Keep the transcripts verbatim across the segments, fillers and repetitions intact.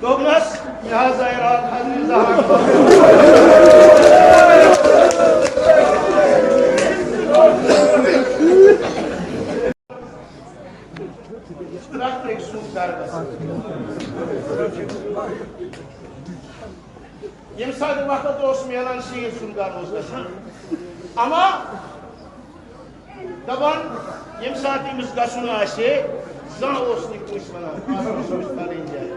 دوٚپنَس، یہِ حظ آیہِ راتھ حضرت زہرا۔ پرٛٮ۪تھ أکۍ سُنٛد گَرٕ گژھان۔ ییٚمہِ ساتہٕ وقت اوس میلان، شیٖر سُنٛد گَرٕ اوس گژھان۔ اما دَپان، ییٚمہِ ساتہٕ أمِس گژھُن آسہِ ہے، زانٛہہ اوس نہٕ کٲنٛسہِ وَنان، "آز گژھو أسۍ فلٲنۍ جایہِ۔"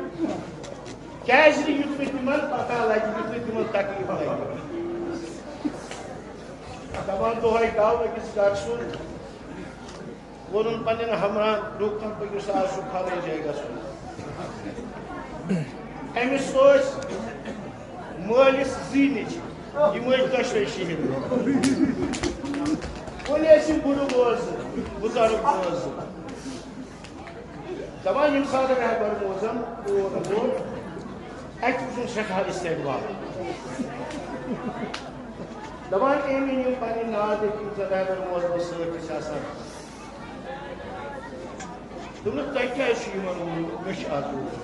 کیٛازِ نہٕ؟ یُتھ نہٕ تِمن پتہ لگہِ، یُتھ نہٕ تِمن تکلیف لگہِ۔ دَپان، دۄہے گوٚو أکِس گرٕ سُنٛد، ووٚنُن پننٮ۪ن ہمراہن، "دوٚپُکھ، پٔکِو سا، آز چھُ فلٲنۍ جایہِ گژھُن۔" أمِس ٲسۍ مٲلِس زٕے نیٚچِوۍ، یِم ٲسۍ دۄشوے شہیٖد۔ وۄنۍ ٲسۍ یِم بُڈٕ بوزٕ، بُزرگ بوزٕ۔ دَپان، ییٚمہِ ساتہٕ رہبر معظم اور ووت، اَتہِ وُچھُن سٮ۪ٹھاہ استقبال۔ دَپان، أمۍ أنۍ یِم پنٕنۍ ناو تہِ، یِم زَن رہبر معظمس سۭتۍ چھِ آسان۔ دوٚپنَکھ، "تۄہہِ کیٛازِ چھُ یِمَن ووٚنمُت؟ مےٚ چھُ اَز ووٚنمُت۔"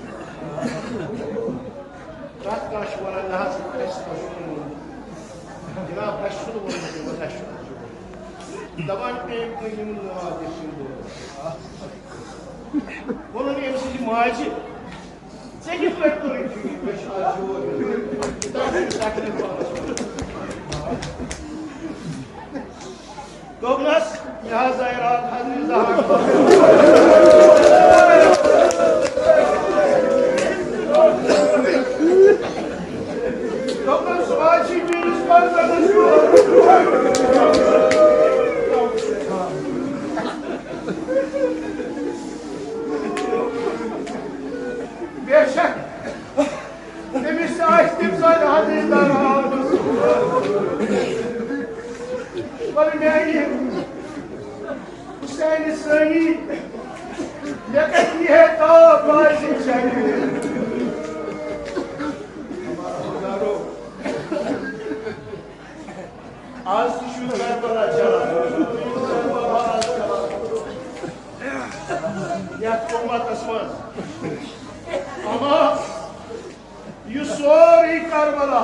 پرٛٮ۪تھ کانٛہہ چھُ وَنان، "نہ حظ، اَسہِ اوس نہٕ ووٚنمُت۔" جِناب، اَسہِ چھُنہٕ ووٚنمُت یِمَن، اَسہِ چھُ اَز ووٚنمُت۔ دَپان، أمۍ کٔنۍ یِمَن ناو دِتھ یِم دۄہ۔ ووٚنُن أمۍ سٕنٛزِ ماجہِ، "ژےٚ کِتھ پٲٹھۍ کوٚرُتھ ٹھیٖک؟ مےٚ چھُ اَز جوب ہیوٚتمُت۔ تۄہہِ چھُنہٕ تکلیف پانَس منٛز۔" دوٚپنَس، یہِ حظ آیہِ راتھ حضرت زہرا۔ دوٚپنَس، "صُبحَس چھِ میٛٲنِس پرزَنَس پٮ۪ٹھ۔" بے شک، تٔمِس تہِ آسہِ تَمہِ ساتہٕ حضرت زہرا آمٕژ۔ وَلہٕ میٛانہِ حسینہِ سٲنی، مےٚ کَتہِ یی ہے تاب بازِ چَنہِ۔ آز تہِ چھُ کربلا چلان۔ یَتھ اُمتَس منٛز۔ اما یہِ سورُے کربلا،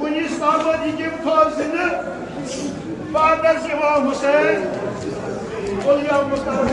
وُنِس تامَتھ یہِ کٔمۍ تھوٚو زِندٕ؟ بعد از امام حسین، اولیاء مقرب۔